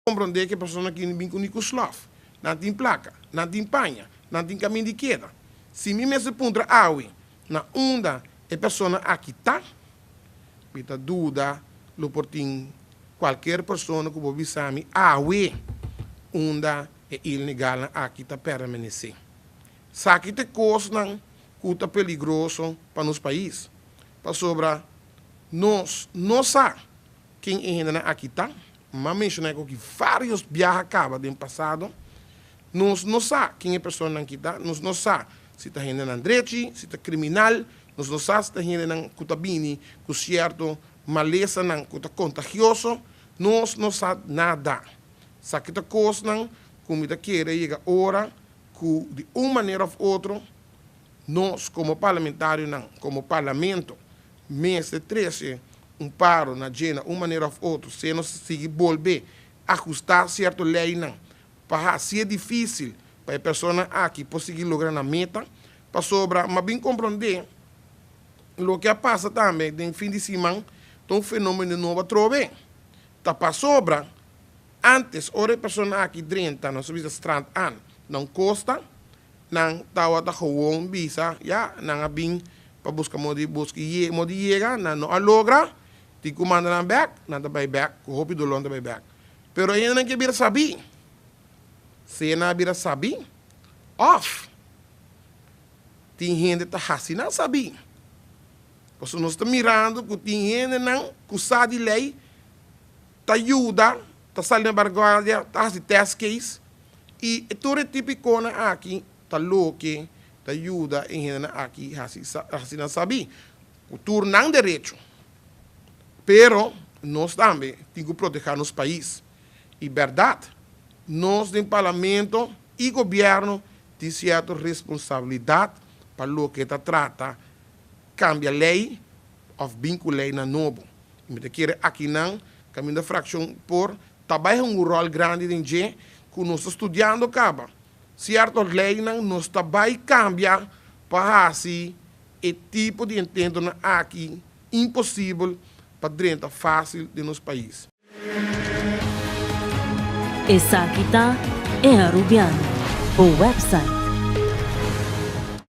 Komprondé ku e persona ki bin ku ni ku slòf, nan tin plaka, nan tin paña, nan tin kamin di keda. Si mi mester puntra awe na unda e persona aki ta, mi ta duda lo por tin kualker persona ku por bisa mi awe unda e ilegalnan aki ta permanesé. Saki ta e kosnan ku ta peligroso pa nos pais, pasobra nos no sa Ken e hendenan aki ta? M'a menshoná e koki vários biaha kaba den pasado. Nos no sa ken e personanan ki ta. Nos no sa si ta hendenan drechi, si ta kriminal. Nos no sa si ta hendenan ku ta bini ku sierto malesanan ku ta kontagioso. Nos no sa nada. Esaki ta kosnan ku mi ta kere yega ora ku di un manera òf otro nos komo parlamentarionan, komo parlamento mester trese un paro na dje na un manera of otro, sea nos ta sigui bolbe ahustá sierto leinan pa hasié difísil pa e personanan aki por sigui logra nan meta, pasobra m'a bin komprondé loke a pasa tambe den fin di siman ta un fenómeno nobo atrobe. Ta pasobra ántes ora e persona aki drenta, nos ta bisa strand aan, na un kosta, Nan tawata gewoon bisa, ya, nan a bin pa buska moda di buska y moda di yega, nan no a logra, tin cu manda nan bek, nan ta bay bek, cu hopi dolor nan ta bay bek. Pero e hendenan ke bira sabi, sea nan a bira sabi of tin hende ta haci nan sabi. Pasobra nos ta mirando cu tin hendenan cu sa di ley ta yuda, ta sali na vanguardia, ta haci test case, I tur e tipikonan aki ta loke ta yuda e hendenan aki hasi hasi nan sabí ku tur nan derecho. Pero nos tambe tin ku protehá nos pais. I bèrdat, nos den parlamento i gobièrnu tin sierto responsabilidat pa loke ta trata kambia lei òf bin ku leinan nobo. I mi ta kere akinan kaminda frakshon por Ta bai hunga un ròl grandi den dje ku nos ta studiando kaba. Sierto leinan nos ta bai kambia pa hasi e tipo di intentonan aki imposibel pa drenta fásil den nos pais. Esaki ta E Arubiano, bo website.